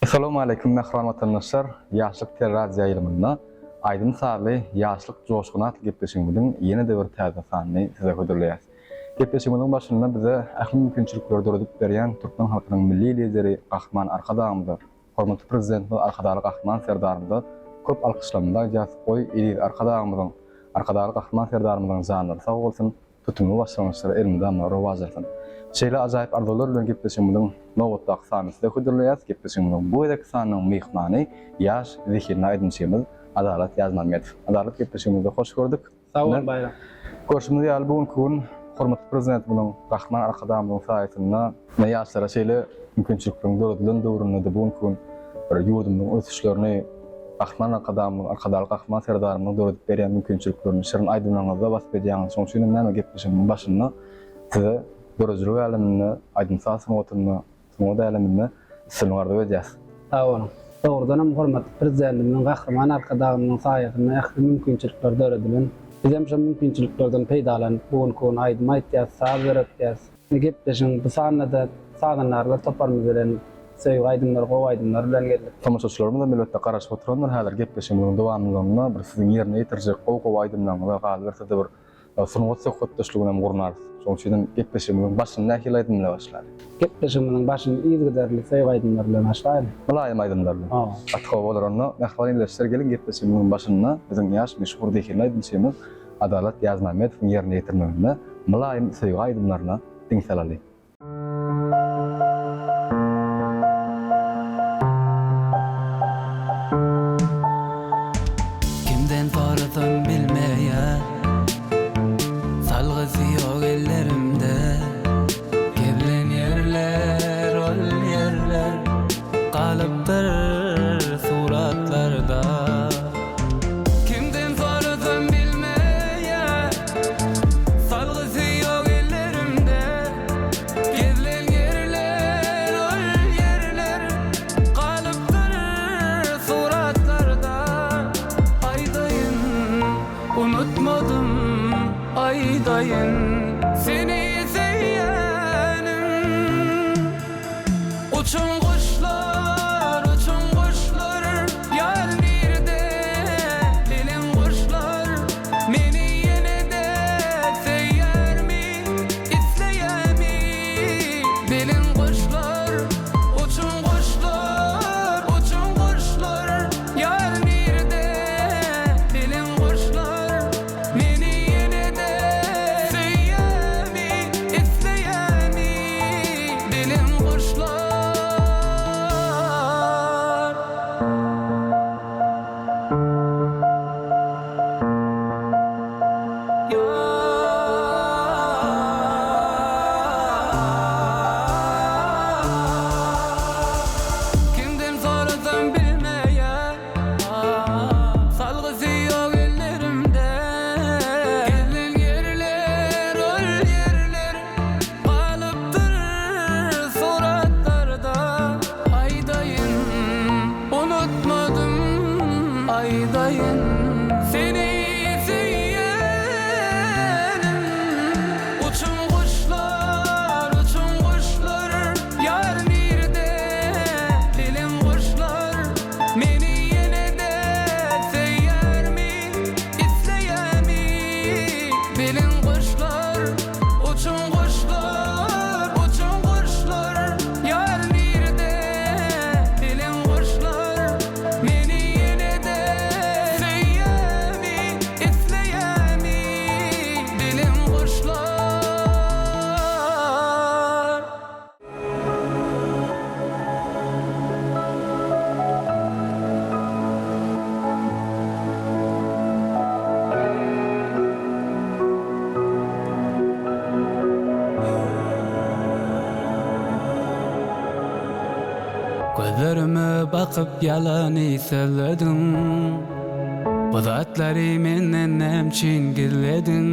Essalawmaleýkim mähriban watandaşlar! Ýaşlyk teleradioýaýlymynda aýdym-sazly Ýaşlyk joşguny atly gepleşigimiziň ýene-de bir täze sanyny size hödürleýäs. Gepleşigimiziň başynda bize ähli mümkinçilikleri döredip berýän türkmen halkynyň Milli Lideri Gahryman Arkadagymyza, hormatly Prezidentimiz Arkadagly Gahryman Serdarymyza köp alkyşlarymyzy aýdýas. Goý, eziz Arkadagymyzyň, Arkadagly Gahryman Serdarymyzyň janlary sag bolsun, tutumly başlangyçlary elmydama rowaç alsyn! Şeýle ajaýyp arzuwlar bilen gepleşigimiziň nobatdaky sanyny size hödürleýäris. Gepleşigimiziň bu gezekki sanynyň myhmany ýaş zehinli aýdymçymyz Adalat Ýazmämmedow. Adalat gepleşigimizde hoş gördük. Sag bol Baýram. Görşümiz ýaly bu günki gün hormatly Prezidentimiziň Gahryman Arkadagymyzyň saýasynda ýaşlara şeýle mümkinçilikleriň döredilen döwründe-de bu günki gün bir ýurdumyzyň ösüşlerini Gahryman Arkadagymyzyň, Arkadagly Gahryman Serdarymyzyň döredip berýän mümkinçiliklerini şirin aýdymlaryňyzda wasp edýäňiz. Şonuň üçin hem näme gepleşigimiziň başynda size döredijilik äleminde, aýdym-saz sungatynda, sungat äleminde üstünlik arzuw edýäs. Sag boluň. Dogrudan hem hormatly Prezidentimiziň, Gahryman Arkadagymyzyň saýasynda ähli mümkinçilikler döredilen. Bizem şo mümkinçiliklerden peýdalanyp bu günki gün aýdym aýtýas, saz döretýäs. Indi gepleşigiň bu sanynda-da sazandarlar toparymyz bilen söýgi aýdymlary, gowy aýdymlar bilen geldik. Tomaşaçylarymyzam elbetde garaşyp oturandyr häzir gepleşigimiziň dowamlylygynda bir siziň ýerine ýetirjek gowy-gowy aýdymlaryňyza galyberse-de bir Sungat söhbetdeşligini hem gurnarys. Şonuň üçin hem gepleşigimiziň başyny nähili aýdym bilen başlaly? Gepleşigimiziň başyny yzygiderli söýgi aýdymlary bilen başlaýly. Mylaýym aýdymlar bilen. Hawa. Gaty gowy bolar onda. Mähriban ildeşler geliň gepleşigimiziň başynda biziň ýaş meşhur zehinli aýdymçymyz Adalat Ýazmämmedowyň ýerine ýetirmeginde mylaýym söýgi aýdymlaryna diň salaly. Kimden sorasam bilmeýär Salgysy ýok ellerimde Gezilen ýerler ol ýerler Galypdyr suratlarda Kimden sorasam bilmeýär Salgysy ýok ellerimde Gezilen ýerler ol ýerler Galypdyr suratlarda Aýdaýyn unutmadym Aýdaýyn seni söýýänim Uçuň guşlar uçuň guşlar Ýar nirde bilen guşlar Meni ýene-de söýýärmi Isleýärmi bilen guşlar Uçuň guşlar uçuň guşlar Ýar nirde bilen guşlar Meni ýene-de söýýärmi Isleýärmi bilen guşlar. Kimden sorasam bilmeýär Salgysy ýok ellerimde Gezilen ýerler ol ýerler Galypdyr suratlarda Aýdaýyn Unutmadym aýdaýyn seni söýýänim Uçuň guşlar uçuň guşlar ýar nirde bilen guşlar Meni ýene-de söýýärmi isleýärmi bilen guşlar Uçuň guşlar uçuň guşlar ýar nirde Bilen guşlar meni ýene-de söýýärmi, isleýärmi bilen guşlar. Gözlerime bakyp ýalany sözlediň Bu zatlary menden nämçün gizlediň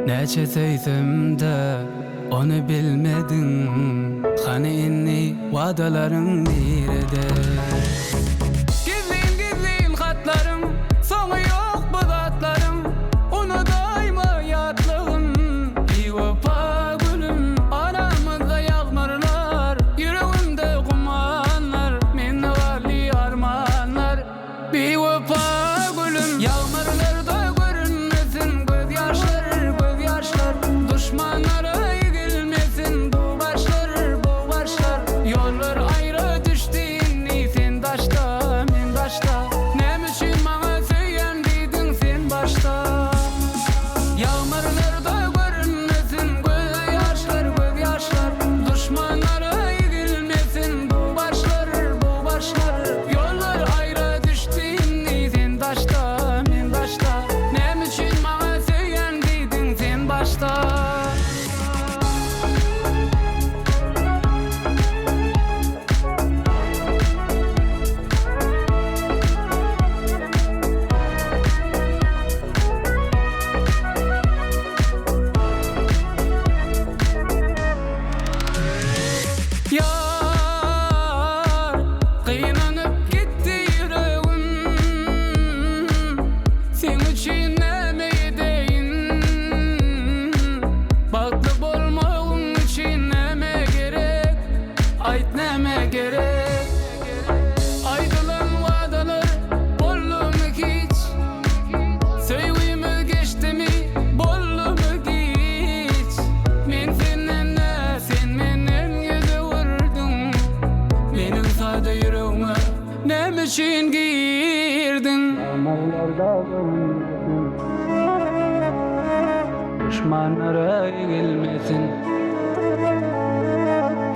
Näçe söýsemde ony bilmediň Hany indi wadalaryň nirede. Gizlin gizlin hatlaryň Soňy ýok bu zatlaryň Unudaýma ýatlygym Biwepa gülüm Aramyzda ýagmyrlar Ýüregimde gumanlar. Ýar, gynanyp gitdi ýüregim, Seň üçin näme edeýin? Bagtly bolmagyň üçin näme gerek? Aýt näme gerek? Aýdylan wadalar boldumy hiç? Söýgimiz geçdimi, boldumy giç? Men senden dä, sen menden ýüz öwürdiň. Meniň sada ýüregime näme üçin girdiň? Ýagmyrlarda görünmesin, Duşmanlara egilmesin.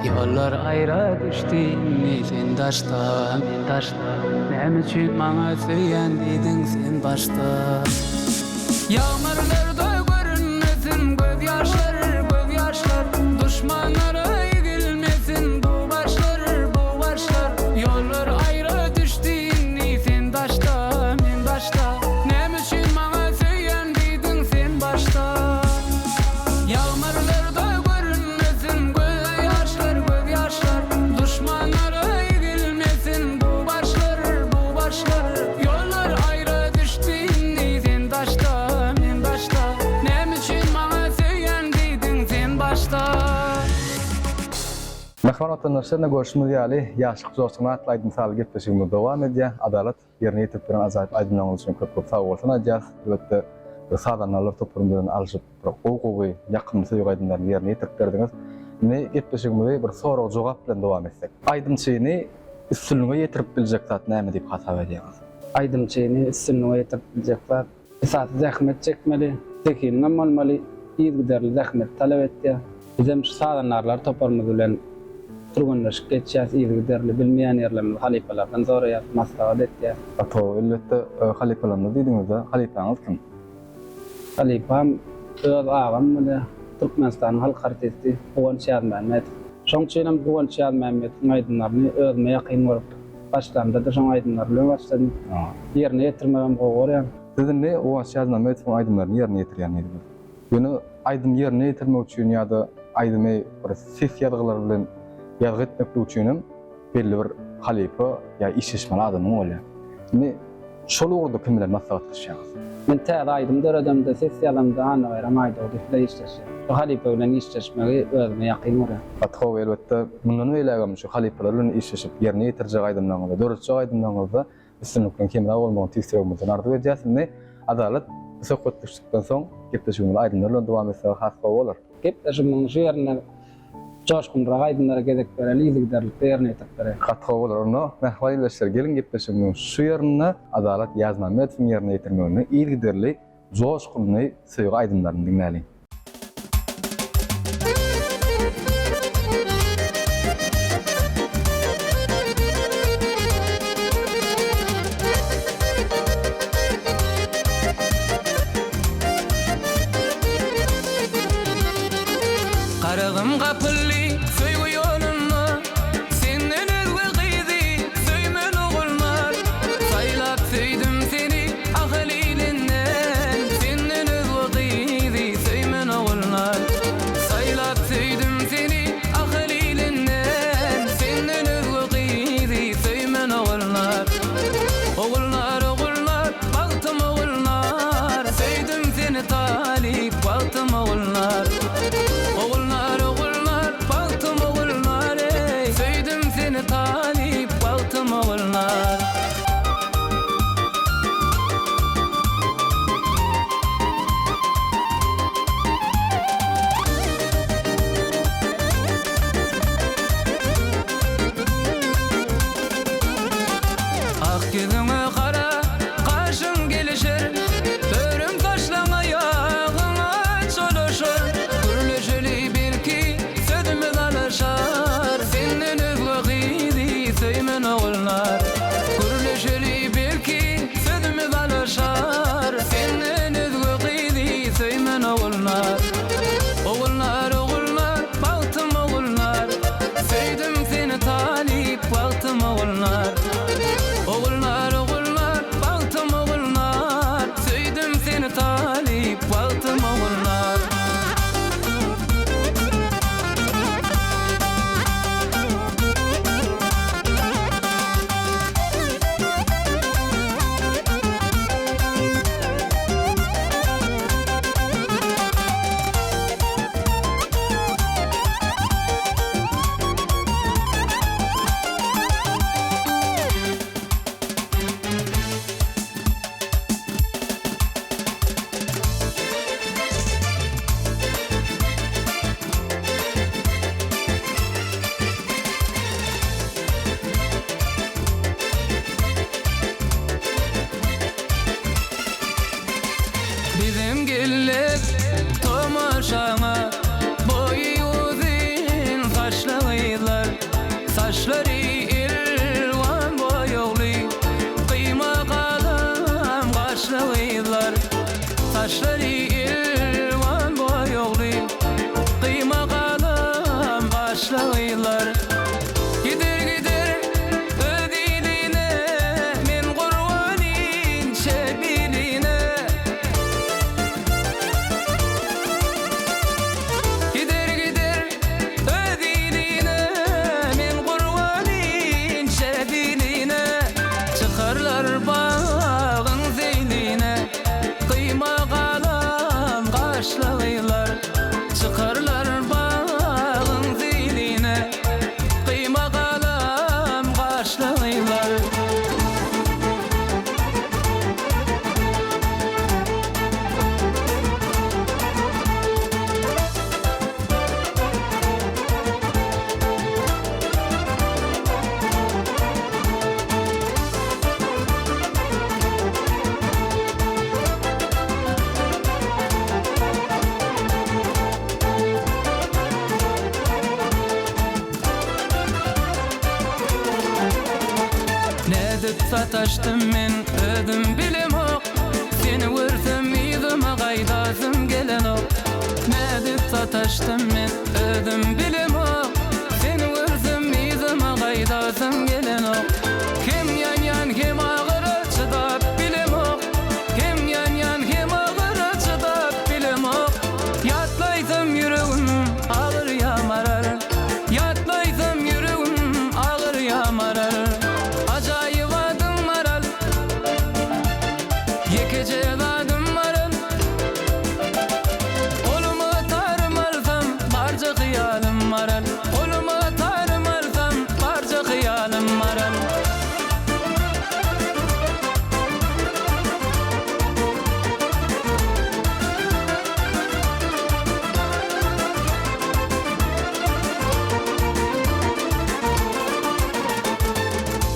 Ýollar aýra düşdi indi sen daşda, men daşda. Näme üçin maňa söýýän diýdiň sen başda? Ýagmyrlarda görünmesin gözýaşlar, gözýaşlar. Duşmanlara egilmesin bu başlar, bu başlar. Ýollar aýra düşdi indi sen daşda, men daşda. Näme üçin maňa söýýän diýdiň sen başda? Ýagmyrlarda görünmesin gözýaşlar, gözýaşlar. Duşmanlara egilmesin bu başlar, bu başlar. Ýollar aýra düşdi indi sen daşda, men daşda. Näme üçin maňa söýýän diýdiň sen başda? Mähriban watandaşlar, ine görşümiz ýaly, Ýaşlyk joşguny atly aýdym-sazly gepleşigimiz dowam edýär. Adalat ýerine ýetirip beren ajaýyp aýdymlaryňyz üçin köp-köp sagbolsun aýdýarys. Elbetde, bir sazandarlar topary bilen alşyp, bir gowy-gowy, ýakymly söýgi aýdymlaryny ýerine ýetirip berdiňiz. Indi gepleşigimizi bir sorag-jogap bilen dowam etsek. Aýdymçyny üstünlige ýetirip biljek zat näme diýip hasap edýäňiz? Aýdymçyny üstünlige ýetirip biljek zat, esasy zähmet çekmeli, zehiniňem bolmaly, yzygiderli zähmet talap etýär. Bizem şu sazandarlar toparymyz bilen türgenleşik geçýäs yzygiderli, bilmeýän ýerlerimizi halypalardan soraýas, maslahat etýäs. Gaty gowy, elbetde halypalarymyz diýdiňizde, halypaňyz kim? Halypam öz agam bolýar, Türkmenistanyň halk artisti Guwanç Ýazmämmedow. Şoň üçinem Guwanç Ýazmämmedowyň aýdymlaryny özüme ýakyn görüp başlamda-da şoň aýdymlary bilen başladym. Ýerine ýetirmegem gowy görýän. Siz indi Guwanç Ýazmämmedowyň aýdymlaryny ýerine ýetirýän diýdiňiz. Ýöne aýdym ýerine ýetirmek üçin ýa-da aýdymy bir ses ýazgylary bilen ýazgy etmeklik üçin hem belli bir halypa ýa işleşmeli adamyň bolýar. Indi şol ugurda kim bilen maslahatlaşýaňyz? Men täze aýdym döredemde, ses ýazamda Annabaýram Aýdogdyýew bilen işleşýän. Şu halypa bilen işleşmegi özüme ýakyn görýän. Gaty gowy, elbetde, mundan beýlägem şu halypalar bilen işleşip ýerine ýetirjek aýdymlaryňyzda, döretjek aýdymlaryňyzda Üstünlikleň hemra bolmagyny tüýs ýüregimizden arzuw edýäs. Indi Adalat bu söhbetdeşlikden soň gepleşigimizi aýdymlar bilen dowam etsek has gowy bolar. Gepleşigimiziň şu ýerinde joşgunlyrak aýdymlara gezek bereli, yzygiderlikde ýerine ýetirip bereýin. Gaty gowy bolar. Onda mähriban ildeşler geliň gepleşigimiziň şu ýerinde Adalat Ýazmämmedowyň ýerine ýetirmeginde yzygiderli joşgunly söýgi aýdymlaryny diňläliň. Garagym gapyldy söýgi ýolunda, Senden özge gyzy söýmeli ogullar. Saýlap söýdüm seni ahyl ilinden, Senden özge gyzy söýmeli. Saçlary elwan boýagly, Gyýma galam gaşly gyzlar. Saçlary elwan boýagly, Gyýma galam gaşly gyzlar. Gider gider öz iline, Men gurban inçe biline. Gider gider öz iline Men gurban inçe biline Çykarlar bagyň zeýline Gyýma galan gaşlygylar Çykarlar bagyň zeýline Gyýma galan gaşlygylar. Nädip sataşdym men özüm bilemok Seni görsem yzyma gaýdasym gelenok Nädip sataşdym men özüm bilemok Seni görsem yzyma gaýdasym gelenok Hem ýanýan hem agyra çydap bilemok Hem ýanýan hem agyra çydap bilemok Ýatlaýsam ýüregim agyrýa maral Ýatlaýsam ýüregim agyrýa maral Ajaýyp adyň maral Ýekeje zadym maral Goluma tarym alsam barja hyýalym maral Goluma tarym alsam barja hyýalym maral.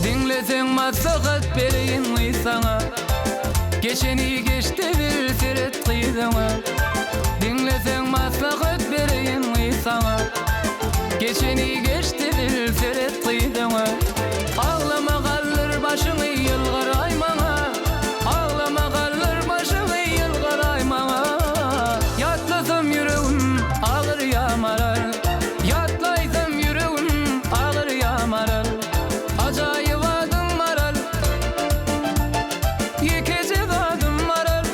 Diňleseň maslahat bereýin gyz saňa Geçeni geçdi bil seret gyz öňe Diňleseň maslahat bereýin gyz saňa Geçeni geçdi bil seret gyz öňe Aglama galdyr başyňy ýylgyraý maňa Aglama galdyr başyňy ýylgyraý maňa Ýatlasam ýüregim agyrýa maral Ýatlaýsam ýüregim agyrýa maral Ajaýyp adyň maral Ýekeje zadym maral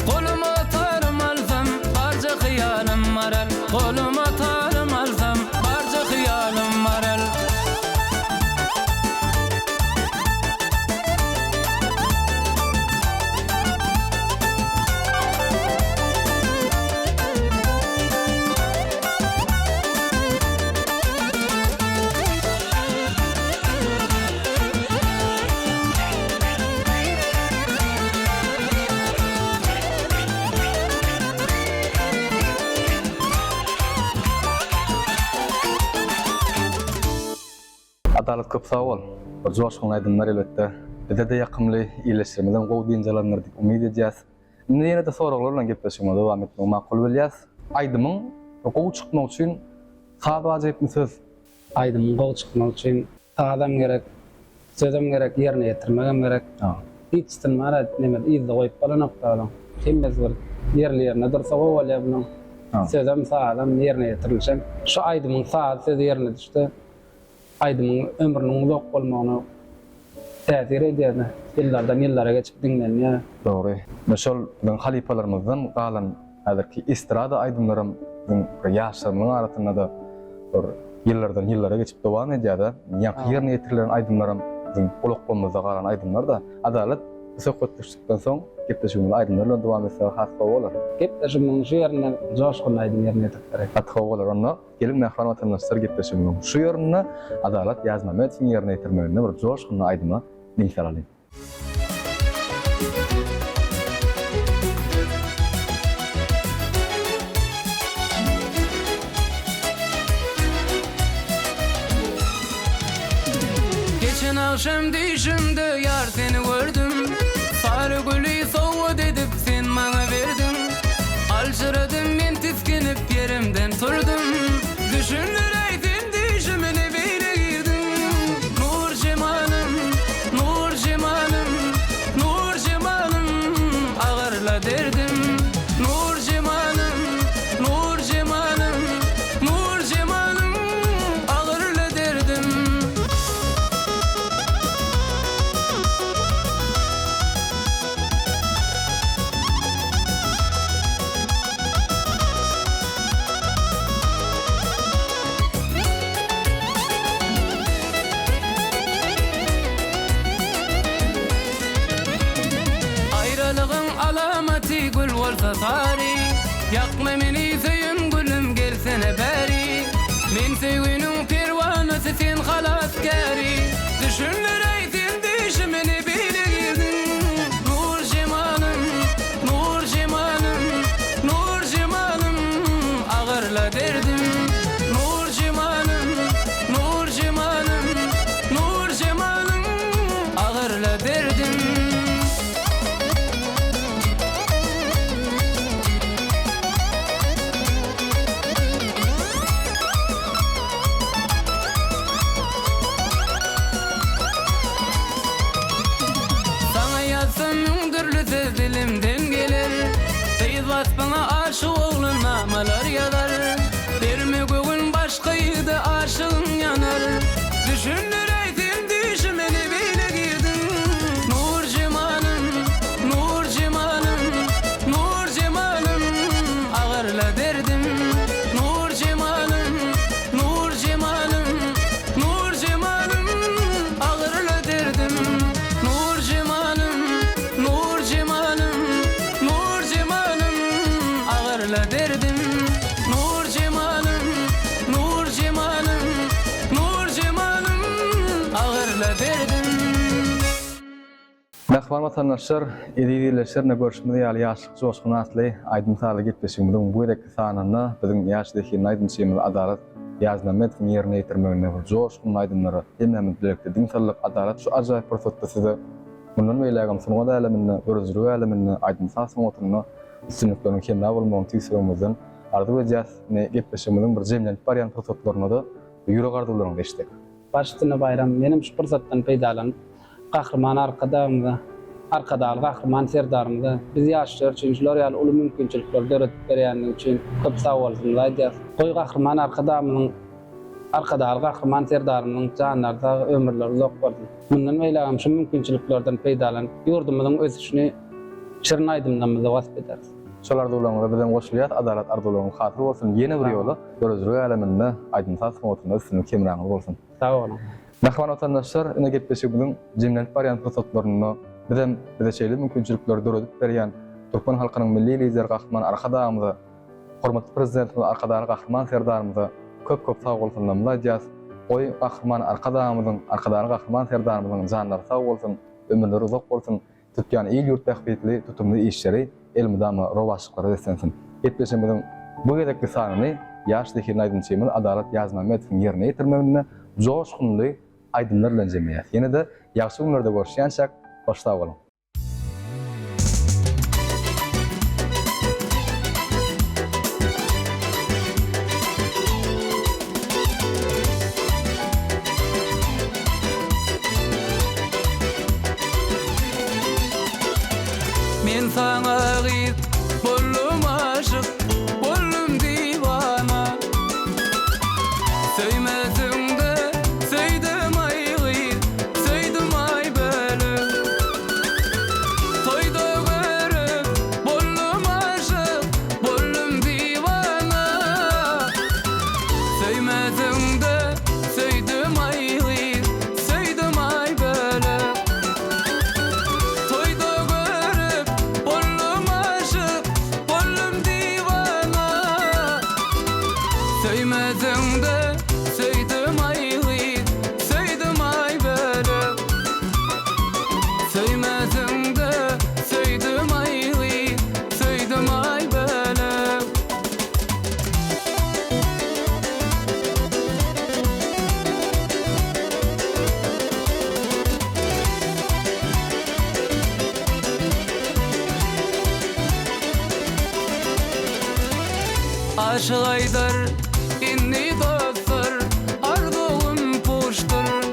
Goluma tarym alsam barja hyýalym maral Goluma tarym alsam barja hyýalym maral. Adalat köp sag bol. Bir joşgunly aýdymlar elbetde bize-de ýakymly, ildeşlerimizem gowy dynç alandyr diýip umyt edýäs. Indi ýene-de soraglar bilen gepleşigimizi dowam etmegi makul bilýäs. Aýdymyň gowy çykmagy üçin saz wajypmy söz? Aýdymyň gowy çykmagy üçin sazam gerek, sözem gerek, ýerine ýetirmegem gerek. Hiçisini bar neme yzda goýup bolanok da olaň. Hemmesi bir ýerli ýerine dursa gowy bolýar bunuň. Sözem, sazam, ýerine ýetirilişem. Şu aýdymyň sazy sözi ýerine düşse aýdymyň ömrüniň uzak bolmagyna täsir edýär-de. Ýyllardan ýyllara geçip diňlenýär. Dogry. Ine şol biziň halypalarymyzdan galan häzirki estrada aýdymlaram biziň bir ýaşlarymyzyň arasynda-da bir ýyllardan ýyllara geçip dowam edýär-de. Ýaňky ýerine ýetirilen aýdymlaram biziň gulaklarymyzda galan aýdymlar-da. Adalat bu söhbetdeşlikden soň gepleşigimizi aýdymlar bilen dowam etsek has gowy bolar. Gepleşigimiziň şu ýerinde joşgunly aýdym ýerine ýetirip bereýin. Gaty gowy bolar onda. Geliň mähriban watandaşlar gepleşigimiziň şu ýerinde Adalat Ýazmämmedowyň ýerine ýetirmeginde bir joşgunly aýdyma diň salalyň. Geçen agşam düýşümde ýar seni gördüm Sary güli sowgat edip sen maňa berdiň Aljyradym men tisginip ýerimden turdum Düşündiräý sen düýşüňde. bolsa sary. Ýakma meni söýen gülüm gelsene bäri. Men söýginiň perwanasy sen halasgäri. Düşündiräý sen düýşüme ne beýle girdiň. Nur jemalym, nur jemalym, nur jemalym agyrla derdim. Nur jemalym, nur jemalym, nur jemalym agyrla derdim. Saňa ýazsam müň dürli söz dilimden geler Gyz waspyňa aşyk oglan namalar ýazar Berme göwün başga ýigide aşygyň ýanar Düşündiräý sen düýşüme ne beýle girdiň Nur jemalym, nur jemalym, nur jemalym Agyrla derdim Nur jemalym, nur jemalym, nur jemalym Agyrla derdim Nur jemalym, nur jemalym, nur jemalym Agyrla derdim Nur jemalym, nur jemalym, nur jemalym Agyrla derdim. Mähriban watandaşlar, eziz ildeşler ine görşümiz ýaly Ýaşlyk joşguny atly aýdym-sazly gepleşigimiziň bu gezekki sanynda biziň ýaş zehinli aýdymçymyz Adalat Ýazmämmedowyň ýerine ýetirmeginde bir joşgunly aýdymlara hemmämiz bilelikde diň saldyk. Adalat şu ajaýyp pursatda size mundan beýlägem sungat äleminde, döredijilik äleminde, aýdym-saz sungatynda üstünlikleriň hemra bolmagyny tüýs ýüregimizden arzuw edýäs. Ine gepleşigimiziň bir jemlenip barýan pursatlarynda-da ýürek arzuwlaryňyzy eşitsek. Baş üstüne Baýram, menem şu pursatdan peýdalanyp, Gahryman Arkadagymyza, Arkadagly Gahryman Serdarymyza biz ýaşlar üçin şular ýaly uly mümkinçilikleri döredip berýändigi üçin köp sagbolsunymyzy aýdýarys. Goý Gahryman Arkadagymyzyň, Arkadagly Gahryman Serdarymyzyň janlary sag, ömürleri uzak bolsun. Mundan beýlägem şu mümkinçiliklerden peýdalanyp, ýurdumyzyň ösüşini şirin aýdymlarymyzda wasp ederis. Şol arzuwlaryňyza bizem goşulýas, Adalat arzuwlaryňyz hasyl bolsun, ýene bir ýola döredijilik äleminde, aýdym-saz sungatynda üstünlik hemraňyz bolsun. Sag boluň. Mähriban watandaşlar, ine gepleşigimiziň jemlenip barýan pursatlarynda bizem bize şeýle mümkinçilikleri döredip berýän türkmen halkynyň Milli Lideri Gahryman Arkadagymyza, hormatly Prezidentimiz Arkadagly Gahryman Serdarymyza köp-köp sagbolsunlarymyzy aýdýas. Goý, Gahryman Arkadagymyzyň, Arkadagly Gahryman Serdarymyzyň janlary sag bolsun, ömürleri uzak bolsun! Tutýan il-ýurt bähbitli tutumly işleri elmydama rowaçlyklara beslensin! Gepleşigimiziň bu gezekki sanyny ýaş zehinli aýdymçymyz Adalat Ýazmämmedowyň ýerine ýetirmeginde joşgunly aýdymlar bilen jemleýäs. Ýene-de ýagşy günlerde görüşýänçäk, hoş sag boluň! Men saňa gyz boldum aşyk, boldum diwana. Söýmeseň-de söýdüm aý gyz, söýdüm aý bölek. Toýda görüp boldum aşyk, boldum diwana. Söýmeseň-de söýdüm aý gyz, söýdüm aý bölek. Toýda görüp boldum aşyk, boldum diwana. Söýmeseň-de söýdüm aý gyz, söýdüm aý bölek. Söýmeseň-de söýdüm aý gyz, söýdüm aý bölek. Aşyk aýdar, indi dostlar, arzuwym puşdur.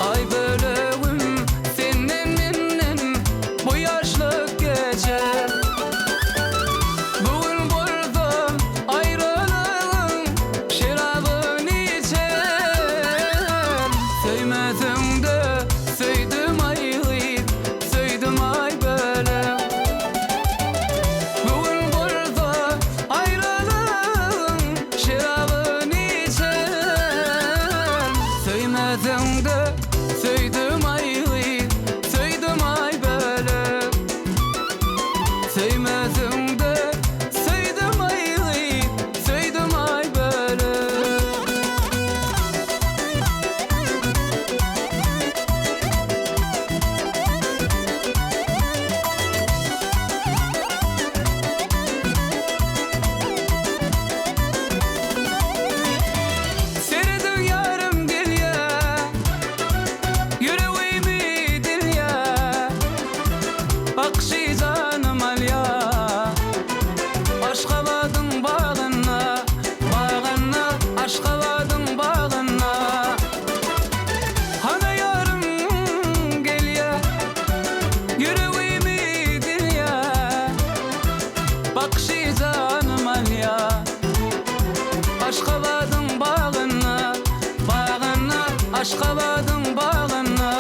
Aý bölegim senden menden bu ýaşlyk geçer. Bu gün bolsa aýralygyň şerabyny içer. Söýmeseň-de söýdüm aý gyz, söýdüm aý bölek. Bu gün bolsa aýralygyň şerabyny içer. Söýmeseň-de söýdüm aý gyz, söýdüm aý bölek. Aşgabadyň bagynda, bagynda, Aşgabadyň bagynda.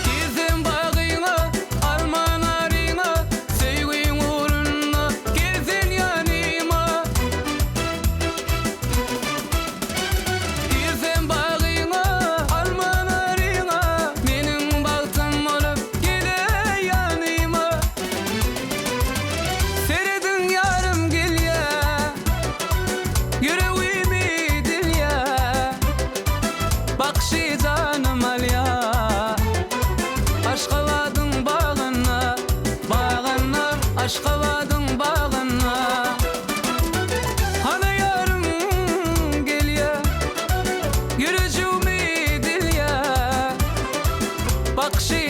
Girsem bagyňa, alma naryňa, Söýgiň ugrunda gel sen ýanyma. Girsem bagyňa, alma naryňa, Meniň bagtym bolup geleý ýanyma. Serediň ýarym gelýä, Ýüregimi dilýä, Bakyşy janym alýa. Aşgabadyň bagynda, bagynda, Aşgabadyň bagynda. Hany ýarym gelýä, Ýürejigimi dilýä, Bakyşy.